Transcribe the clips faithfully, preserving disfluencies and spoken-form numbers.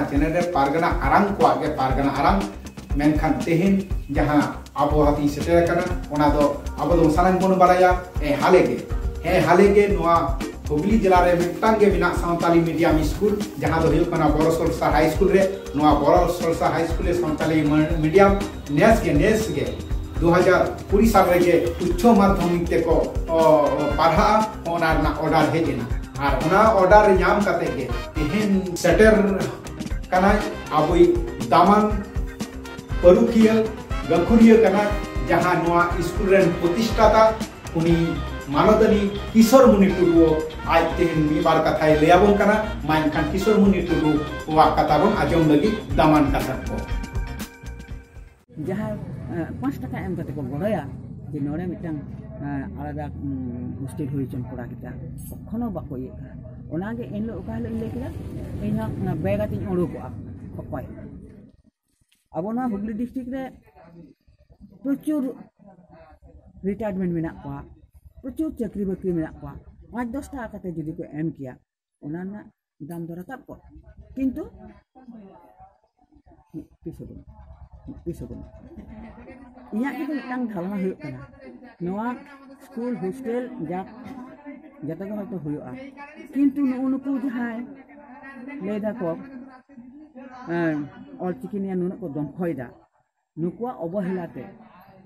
Channel ᱨᱮ ᱯᱟᱨᱜᱟᱱᱟ ᱟᱲᱟᱝ ᱠᱚᱣᱟᱜ ᱜᱮ ᱯᱟᱨᱜᱟᱱᱟ ᱟᱲᱟᱝ᱾ ᱢᱮᱱᱠᱷᱟᱱ ᱛᱮᱦᱮᱧ ᱡᱟᱦᱟᱸ ᱟᱵᱚ ᱦᱟᱹᱵᱤᱡ ᱥᱮᱴᱮᱨ ᱟᱠᱟᱱᱟ, ᱚᱱᱟ ᱫᱚ ᱟᱵᱚ ᱫᱚ ᱥᱟᱱᱟᱢ ᱵᱚᱱ ᱵᱟᱲᱟᱭᱟ᱾ ᱦᱮᱸ, ᱦᱟᱞᱮ ᱜᱮ, ᱦᱮᱸ, ᱦᱟᱞᱮ ᱜᱮ ᱱᱚᱣᱟ ᱦᱩᱜᱽᱞᱤ ᱡᱮᱞᱟ ᱨᱮ ᱢᱤᱫᱴᱟᱝ ᱜᱮ ᱢᱮᱱᱟᱜ ᱥᱟᱱᱛᱟᱞᱤ ᱢᱤᱰᱤᱭᱟᱢ ᱥᱠᱩᱞ, ᱡᱟᱦᱟᱸ ᱫᱚ ᱦᱩᱭᱩᱜ ᱠᱟᱱᱟ ᱵᱚᱨᱚ ᱥᱚᱨᱥᱟ ᱦᱟᱭ ᱥᱠᱩᱞ ᱨᱮ᱾ ᱱᱚᱣᱟ ᱵᱚᱨᱚ ᱥᱚᱨᱥᱟ ᱦᱟᱭ ᱥᱠᱩᱞ ᱨᱮ ᱥᱟᱱᱛᱟᱞᱤ ᱢᱤᱰᱤᱭᱟᱢ ᱱᱮᱥ ᱜᱮ, ᱱᱮᱥ ᱜᱮ ᱫᱩ ᱦᱟᱡᱟᱨ ᱠᱩᱲᱤ ᱥᱟᱞ ᱨᱮᱜᱮ ᱩᱪᱪᱚ ᱢᱟᱫᱽᱫᱷᱚᱢᱤᱠ ᱛᱮᱠᱚ, ᱚ, ᱚ, ᱯᱟᱲᱦᱟᱜᱼᱟ, ᱚᱱᱟ ᱨᱮᱱᱟᱜ ᱚᱰᱟᱨ ᱦᱮᱡ ᱮᱱᱟ᱾ ᱟᱨ ᱚᱱᱟ ᱚᱰᱟᱨ ᱧᱟᱢ ᱠᱟᱛᱮ ᱜᱮ ᱛᱮᱦᱮᱧ ᱥᱮᱴᱮᱨ ᱠᱟᱱᱟᱭ ᱟᱵᱚᱭᱤᱡ ᱫᱟᱢᱟᱱ ᱯᱟᱹᱨᱩᱠᱷᱤᱭᱟᱹ, ᱜᱟᱹᱠᱷᱩᱲᱤᱭᱟᱹ ᱠᱟᱱᱟᱭ, ᱡᱟᱦᱟᱸ ᱱᱚᱣᱟ ᱥᱠᱩᱞ ᱨᱮᱱ ᱯᱨᱚᱛᱤᱥᱴᱷᱟᱛᱟ, ᱩᱱᱤ ᱢᱟᱱᱚᱛᱟᱱᱤ ᱠᱤᱥᱳᱨ ᱢᱩᱱᱤ ᱴᱩᱰᱩ ᱟᱡ ᱛᱮᱦᱮᱧ ᱢᱤᱫ ᱵᱟᱨ ᱠᱟᱛᱷᱟᱭ ᱞᱟᱹᱭ ᱟᱵᱚᱱ ᱠᱟᱱᱟ᱾ ᱢᱟ ᱮᱱᱠᱷᱟᱱ ᱠᱤᱥᱳᱨ ᱢᱩᱱᱤ ᱴᱩᱰᱩᱣᱟᱜ ᱠᱟᱛᱷᱟ ᱵᱚᱱ ᱟᱸᱡᱚᱢ ᱞᱟᱹᱜᱤᱫ ᱫᱟᱢᱟᱱ ᱠᱟᱛᱷᱟ ᱠᱚ᱾ ᱡᱟᱦᱟᱸᱭ, ᱮ, ᱯᱟᱸᱪ ᱴᱟᱠᱟ ᱮᱢ ᱠᱟᱛᱮ ᱠᱚ ᱜᱚᱲᱚᱭᱟ ᱡᱮ ᱱᱚᱰᱮ ᱢᱤᱫᱴᱟᱝ, ᱮ, ᱟᱞᱟᱫᱟ, ᱩᱢ, ᱦᱳᱥᱴᱮᱞ ᱦᱩᱭ ᱦᱚᱪᱚᱱ ᱠᱚᱲᱟ ᱜᱤᱫᱽᱨᱟᱹ, ᱛᱚᱠᱷᱚᱱ ᱦᱚᱸ ᱵᱟᱠᱚ ᱤᱭᱟᱹᱜ ᱠᱟᱱᱟ᱾ ᱚᱱᱟᱜᱮ ᱮᱱᱦᱤᱞᱳᱜ, ᱚᱠᱟ ᱦᱤᱞᱳᱜ ᱤᱧ ᱞᱟᱹᱭ ᱠᱮᱫᱟ, ᱤᱧ ᱦᱚᱸ ᱚᱱᱟ ᱵᱮᱜᱽ ᱟᱛᱮᱧ ᱩᱰᱩᱠᱚᱜᱼᱟ ᱠᱷᱚᱠᱚᱭ᱾ ᱟᱵᱚ ᱱᱚᱣᱟ ᱦᱩᱜᱽᱞᱤ ᱰᱤᱥᱴᱨᱤᱠᱴ ᱨᱮ ᱯᱨᱚᱪᱩᱨ ᱨᱤᱴᱟᱭᱟᱨᱢᱮᱱᱴ ᱢᱮᱱᱟᱜ ᱠᱚᱣᱟ, ᱯᱨᱚᱪᱩᱨ ᱪᱟᱹᱠᱨᱤ ᱵᱟᱹᱠᱨᱤ ᱢᱮᱱᱟᱜ ᱠᱚᱣᱟ, ᱯᱟᱸᱪ ᱫᱚᱥ ᱴᱟᱠᱟ ᱠᱟᱛᱮ ᱡᱩᱫᱤ ᱠᱚ ᱮᱢ ᱠᱮᱭᱟ, ᱚᱱᱟ ᱨᱮᱱᱟᱜ ᱫᱟᱢ ᱫᱚ ᱨᱟᱠᱟᱵ ᱠᱚᱜ, ᱠᱤᱱᱛᱩ ᱢᱤᱫ ᱯᱤᱥ ᱦᱚᱸ ᱵᱟᱹᱱᱩᱜ, ᱢᱤᱫ ᱯᱤᱥ ᱦᱚᱸ ᱵᱟᱹᱱᱩᱜ᱾ ᱤᱧᱟᱹᱜ ᱠᱤᱱᱛᱩ ᱢᱤᱫᱴᱟᱝ ᱫᱷᱟᱨᱚᱱᱟ ᱦᱩᱭᱩᱜ ᱠᱟᱱᱟ, ᱱᱚᱣᱟ ᱥᱠᱩᱞ ᱦᱳᱥᱴᱮᱞ ᱡᱟ, ᱡᱚᱛᱚ ᱜᱮ ᱦᱚᱭᱛᱳ ᱦᱩᱭᱩᱜᱼᱟ, ᱠᱤᱱᱛᱩ ᱱᱩᱜᱼᱩ ᱱᱩᱠᱩ ᱡᱟᱦᱟᱸᱭ ᱞᱟᱹᱭ ᱫᱟᱠᱚ, ᱮᱸ, ᱚᱞᱪᱤᱠᱤ ᱱᱤᱭᱮ ᱱᱩᱱᱟᱹᱜ ᱠᱚ ᱫᱚᱢᱠᱷᱚᱭᱮᱫᱟ, ᱱᱩᱠᱩᱣᱟᱜ ᱚᱵᱚᱦᱮᱞᱟ ᱛᱮ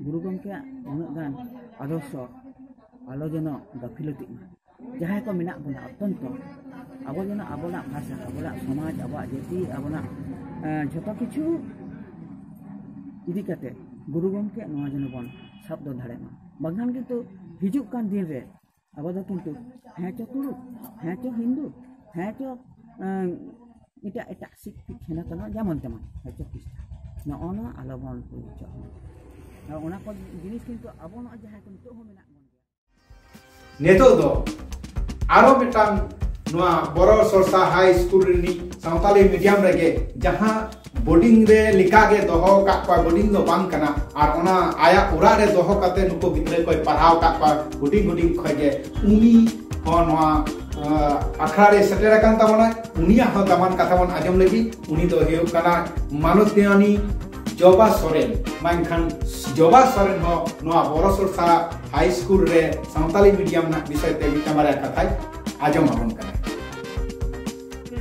ᱜᱩᱨᱩ ᱜᱚᱢᱠᱮᱭᱟᱜ ᱩᱱᱟᱹᱜ ᱜᱟᱱ ᱟᱫᱚᱨᱥᱚ ᱟᱞᱚ ᱡᱮᱱᱚ ᱜᱟᱹᱯᱷᱤᱞᱚᱛᱤᱜ ᱢᱟ᱾ ᱡᱟᱦᱟᱸᱭ ᱠᱚ ᱢᱮᱱᱟᱜ ᱵᱚᱱᱟ ᱚᱛᱛᱚᱱᱛᱚ, ᱟᱵᱚ ᱡᱮᱱᱚ ᱟᱵᱚᱱᱟᱜ ᱵᱷᱟᱥᱟ, ᱟᱵᱚᱱᱟᱜ ᱥᱚᱢᱟᱡᱽ, ᱟᱵᱚᱣᱟᱜ ᱡᱟᱹᱛᱤ, ᱟᱵᱚᱱᱟᱜ, ᱮᱸ, ᱡᱷᱚᱛᱚ ᱠᱤᱪᱷᱩ ᱤᱫᱤ ᱠᱟᱛᱮ ᱜᱩᱨᱩ ᱜᱚᱢᱠᱮᱭᱟᱜ ᱱᱚᱣᱟ ᱡᱮᱱᱚ ᱵᱚᱱ ᱥᱟᱵ ᱫᱚ ᱫᱟᱲᱮᱭᱟᱜ ᱢᱟ᱾ ᱵᱟᱝᱠᱷᱟᱱ ᱠᱤᱱᱛᱩ ᱦᱤᱡᱩᱜ ᱠᱟᱱ ᱫᱤᱱ ᱨᱮ ᱟᱵᱚ ᱫᱚ ᱠᱤᱱᱛᱩ ᱦᱮᱸ ᱪᱚ ᱛᱩᱲᱩᱠ, ᱦᱮᱸ ᱪᱚ ᱦᱤᱱᱫᱩ, ᱦᱮᱸ ᱪᱚ, ᱮᱸ, ᱮᱴᱟᱜ ᱮᱴᱟᱜ ᱥᱤᱠ ᱯᱤᱠ ᱦᱮᱱᱟ ᱛᱟᱵᱚᱱᱟ, ᱡᱮᱢᱚᱱ ᱛᱮᱢᱚᱱ, ᱦᱮᱸ ᱪᱚ ᱠᱷᱨᱤᱥᱴᱟᱱ᱾ ᱱᱚᱜᱼᱚ ᱱᱚᱣᱟ ᱟᱞᱚ ᱵᱚᱱ ᱦᱩᱭ ᱦᱚᱪᱚᱜ ᱢᱟ᱾ ᱟᱨ ᱚᱱᱟ ᱠᱚ ᱡᱤᱱᱤᱥ ᱠᱤᱱᱛᱩ ᱟᱵᱚ ᱱᱚᱜᱼᱚᱭ ᱡᱟᱦᱟᱸᱭ ᱠᱚ ᱱᱤᱛᱚᱜ ᱦᱚᱸ ᱢᱮᱱᱟᱜ ᱵᱚᱱ ᱜᱮᱭᱟ᱾ ᱱᱤᱛᱚᱜ ᱫᱚ ᱟᱨᱚ ᱢᱤᱫᱴᱟᱝ ᱱᱚᱣᱟ ᱵᱚᱨᱚ ᱥᱚᱨᱥᱟ ᱦᱟᱭ ᱥᱠᱩᱞ ᱨᱤᱱᱤᱡ ᱥᱟᱱᱛᱟᱞᱤ ᱢᱤᱰᱤᱭᱟᱢ ᱨᱮᱜᱮ ᱡᱟᱦᱟᱸ ᱵᱳᱨᱰᱤᱝ ᱨᱮ ᱞᱮᱠᱟ ᱜᱮ ᱫᱚᱦᱚ ᱟᱠᱟᱫ ᱠᱚᱣᱟ, ᱵᱳᱨᱰᱤᱝ ᱫᱚ ᱵᱟᱝ ᱠᱟᱱᱟ᱾ ᱟᱨ ᱚᱱᱟ ᱟᱭᱟᱜ ᱚᱲᱟᱜ ᱨᱮ ᱫᱚᱦᱚ ᱠᱟᱛᱮ ᱱᱩᱠᱩ ᱜᱤᱫᱽᱨᱟᱹ ᱠᱚᱭ ᱯᱟᱲᱦᱟᱣ ᱟᱠᱟᱫ ᱠᱚᱣᱟ ᱦᱩᱰᱤᱧ ᱦᱩᱰᱤᱧ ᱠᱷᱚᱱ ᱜᱮ᱾ ᱩᱱᱤ ᱦᱚᱸ ᱱᱚᱣᱟ ᱟᱠᱷᱲᱟ ᱨᱮ ᱥᱮᱴᱮᱨ ᱟᱠᱟᱱ ᱛᱟᱵᱚᱱᱟᱭ᱾ ᱩᱱᱤᱭᱟᱜ ᱦᱚᱸ ᱫᱟᱢᱟᱱ ᱠᱟᱛᱷᱟ ᱵᱚᱱ ᱟᱸᱡᱚᱢ ᱞᱟᱹᱜᱤᱫ᱾ ᱩᱱᱤ ᱫᱚ ᱦᱩᱭᱩᱜ ᱠᱟᱱᱟ ᱢᱟᱱᱚᱛᱤᱭᱟᱹᱱᱤ ᱡᱚᱵᱟ ᱥᱚᱨᱮᱱ᱾ ᱢᱟ ᱮᱱᱠᱷᱟᱱ ᱡᱚᱵᱟ ᱥᱚᱨᱮᱱ ᱦᱚᱸ ᱱᱚᱣᱟ ᱵᱚᱨᱚ ᱥᱩᱨᱥᱟ ᱦᱟᱭ ᱥᱠᱩᱞ ᱨᱮ ᱥᱟᱱᱛᱟᱞᱤ ᱢᱤᱰᱤᱭᱟᱢ ᱨᱮᱱᱟᱜ ᱵᱤᱥᱚᱭ ᱛᱮ ᱢᱤᱫᱴᱟᱝ ᱵᱟᱨᱭᱟ ᱠᱟᱛᱷᱟᱭ ᱟᱸᱡᱚᱢ ᱟᱵᱚᱱ ᱠᱟᱱᱟ᱾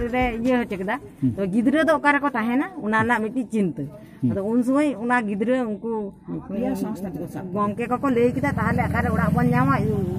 ᱨᱮ ᱤᱭᱟᱹ ᱦᱚᱪᱚ ᱠᱮᱫᱟ᱾ ᱛᱚ ᱜᱤᱫᱽᱨᱟᱹ ᱫᱚ ᱚᱠᱟ ᱨᱮᱠᱚ ᱛᱟᱦᱮᱱᱟ, ᱚᱱᱟ ᱨᱮᱱᱟᱜ ᱢᱤᱫᱴᱤᱡ ᱪᱤᱱᱛᱟᱹ᱾ ᱟᱫᱚ ᱩᱱ ᱥᱚᱢᱚᱭ ᱚᱱᱟ ᱜᱤᱫᱽᱨᱟᱹ ᱩᱱᱠᱩ ᱜᱚᱝᱠᱮ ᱠᱚᱠᱚ ᱞᱟᱹᱭ ᱠᱮᱫᱟ, ᱛᱟᱦᱚᱞᱮ ᱚᱠᱟᱨᱮ ᱚᱲᱟᱜ ᱵᱚᱱ ᱧᱟᱢᱟ?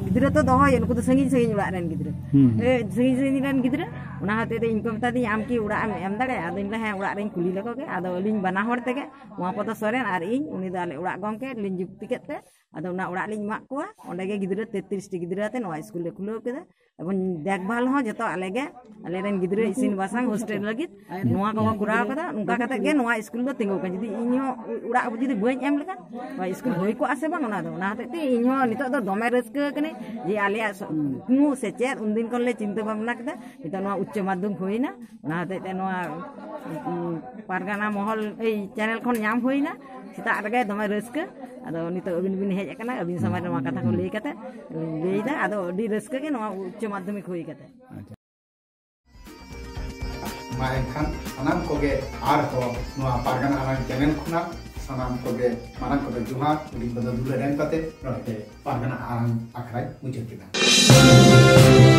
ᱜᱤᱫᱽᱨᱟᱹ ᱛᱚ ᱫᱚᱦᱚᱭ, ᱱᱩᱠᱩ ᱫᱚ ᱥᱟᱺᱜᱤᱧ ᱥᱟᱺᱜᱤᱧ ᱚᱲᱟᱜ ᱨᱮᱱ ᱜᱤᱫᱽᱨᱟᱹ᱾ ᱦᱩᱸ᱾ ᱮ, ᱥᱟᱺᱜᱤᱧ ᱥᱟᱺᱜᱤᱧ ᱨᱮᱱ ᱜᱤᱫᱽᱨᱟᱹ᱾ ᱚᱱᱟ ᱦᱚᱛᱮᱡ ᱛᱮ ᱤᱧ ᱠᱚ ᱢᱮᱛᱟ ᱫᱤᱧᱟ, "ᱟᱢ ᱠᱤ ᱚᱲᱟᱜ ᱮᱢ ᱮᱢ ᱫᱟᱲᱮᱭᱟᱜᱼᱟ?" ᱟᱫᱚᱧ ᱞᱟᱹᱭᱟ, "ᱦᱮᱸ, ᱚᱲᱟᱜ ᱨᱮᱧ ᱠᱩᱞᱤ ᱞᱮᱠᱚ ᱜᱮ᱾" ᱟᱫᱚ ᱟᱹᱞᱤᱧ ᱵᱟᱱᱟ ᱦᱚᱲ ᱛᱮᱜᱮ, ᱩᱢᱟᱯᱚᱫᱚ ᱥᱚᱨᱮᱱ ᱟᱨ ᱤᱧ, ᱩᱱᱤ ᱫᱚ ᱟᱞᱮ ᱚᱲᱟᱜ ᱜᱚᱝᱠᱮ ᱞᱤᱧ ᱡᱩᱠᱛᱤ ᱠᱮᱫ ᱛᱮ, ᱟᱫᱚ ᱚᱱᱟ ᱚᱲᱟᱜ ᱞᱤᱧ ᱮᱢᱟᱜ ᱠᱚᱣᱟ᱾ ᱚᱸᱰᱮ ᱜᱮ ᱜᱤᱫᱽᱨᱟᱹ ᱛᱮᱛᱨᱤᱥ ᱴᱤ ᱜᱤᱫᱽᱨᱟᱹ ᱟᱛᱮ ᱱᱚᱣᱟ ᱥᱠᱩᱞ ᱞᱮ ᱠᱷᱩᱞᱟᱹᱣ ᱠᱮᱫᱟ᱾ ᱮᱵᱚᱝ ᱫᱮᱠᱵᱷᱟᱞ ᱦᱚᱸ ᱡᱚᱛᱚ ᱟᱞᱮ ᱜᱮ, ᱟᱞᱮ ᱨᱮᱱ ᱜᱤᱫᱽᱨᱟᱹ ᱤᱥᱤᱱ ᱵᱟᱥᱟᱝ ᱦᱳᱥᱴᱮᱞ ᱞᱟᱹᱜᱤᱫ ᱱᱚᱣᱟ ᱠᱚᱠᱚ ᱠᱚᱨᱟᱣ ᱠᱟᱫᱟ᱾ ᱱᱚᱝᱠᱟ ᱠᱟᱛᱮ ᱜᱮ ᱱᱚᱣᱟ ᱥᱠᱩᱞ ᱫᱚ ᱛᱤᱸᱜᱩ ᱠᱟᱱᱟ᱾ ᱡᱩᱫᱤ ᱤᱧ ᱦᱚᱸ ᱚᱲᱟᱜ ᱡᱩᱫᱤ ᱵᱟᱹᱧ ᱮᱢ ᱞᱮᱠᱷᱟᱱ, ᱱᱚᱣᱟ ᱥᱠᱩᱞ ᱦᱩᱭ ᱠᱚᱜᱼᱟ ᱥᱮ ᱵᱟᱝ? ᱚᱱᱟ ᱫᱚ, ᱚᱱᱟ ᱦᱚᱛᱮᱡ ᱛᱮ ᱤᱧ ᱦᱚᱸ ᱱᱤᱛᱚᱜ ᱫᱚ ᱫᱚᱢᱮ ᱨᱟᱹᱥᱠᱟᱹ ᱠᱟᱹᱱᱟᱹᱧ ᱡᱮ ᱟᱞᱮᱭᱟᱜ ᱥᱚ-, ᱠᱩᱠᱢᱩ ᱥᱮ ᱪᱮᱫ ᱩᱱᱫᱤᱱ ᱠᱷᱚᱱ ᱞᱮ ᱪᱤᱱᱛᱟᱹ ᱵᱷᱟᱵᱽᱱᱟ ᱠᱮᱫᱟ, ᱱᱤᱛᱚᱜ ᱱᱚᱣᱟ ᱩᱪᱪᱚ ᱢᱟᱫᱽᱫᱷᱚᱢᱤᱠ ᱦᱩᱭᱱᱟ᱾ ᱚᱱᱟ ᱦᱚᱛᱮᱡ ᱛᱮ ᱱᱚᱣᱟ, ᱩᱸ, ᱯᱟᱨᱜᱟᱱᱟ ᱢᱚᱦᱚᱞ ᱮᱭ ᱪᱮᱱᱮᱞ ᱠᱷᱚᱱ ᱧᱟᱢ ᱦᱩᱭᱱᱟ᱾ ᱥᱮᱛᱟᱜ ᱨᱮᱜᱮ ᱫᱚᱢᱮ ᱨᱟᱹᱥᱠᱟᱹ᱾ ᱟᱫᱚ ᱱᱤᱛᱚᱜ ᱟᱹᱵᱤᱱ ᱵᱤᱱ ᱦᱮᱡ ᱟᱠᱟᱱᱟ, ᱟᱹᱵᱤᱱ ᱥᱟᱢᱟᱝ ᱨᱮ ᱱᱚᱣᱟ ᱠᱟᱛᱷᱟ ᱠᱚ ᱞᱟᱹᱭ ᱠᱟᱛᱮ ᱞᱟᱹᱭᱫᱟ᱾ ᱟᱫᱚ ᱟᱹᱰᱤ ᱨᱟᱹᱥᱠᱟᱹ ᱜᱮ ᱱᱚᱣᱟ ᱩᱪᱪᱚ ᱢᱟᱫᱽᱫᱷᱚᱢᱤᱠ ᱦᱩᱭ ᱠᱟᱛᱮ᱾ ᱢᱟ ᱮᱱᱠᱷᱟᱱ ᱥᱟᱱᱟᱢ ᱠᱚᱜᱮ ᱟᱨᱦᱚᱸ ᱱᱚᱣᱟ ᱯᱟᱨᱜᱟᱱᱟ ᱟᱲᱟᱝ ᱪᱮᱱᱮᱞ ᱠᱷᱚᱱᱟᱜ ᱥᱟᱱᱟᱢ ᱠᱚᱜᱮ ᱢᱟᱨᱟᱝ ᱠᱚᱫᱚ ᱡᱚᱦᱟᱨ, ᱦᱩᱰᱤᱧ ᱠᱚᱫᱚ ᱫᱩᱞᱟᱹᱲ ᱮᱢ ᱠᱟᱛᱮ ᱱᱚᱰᱮ ᱯᱟᱨᱜᱟᱱᱟ ᱟᱲᱟᱝ ᱟᱠᱷᱲᱟᱧ ᱢᱩᱪᱟᱹᱫ ᱠᱮᱫᱟ᱾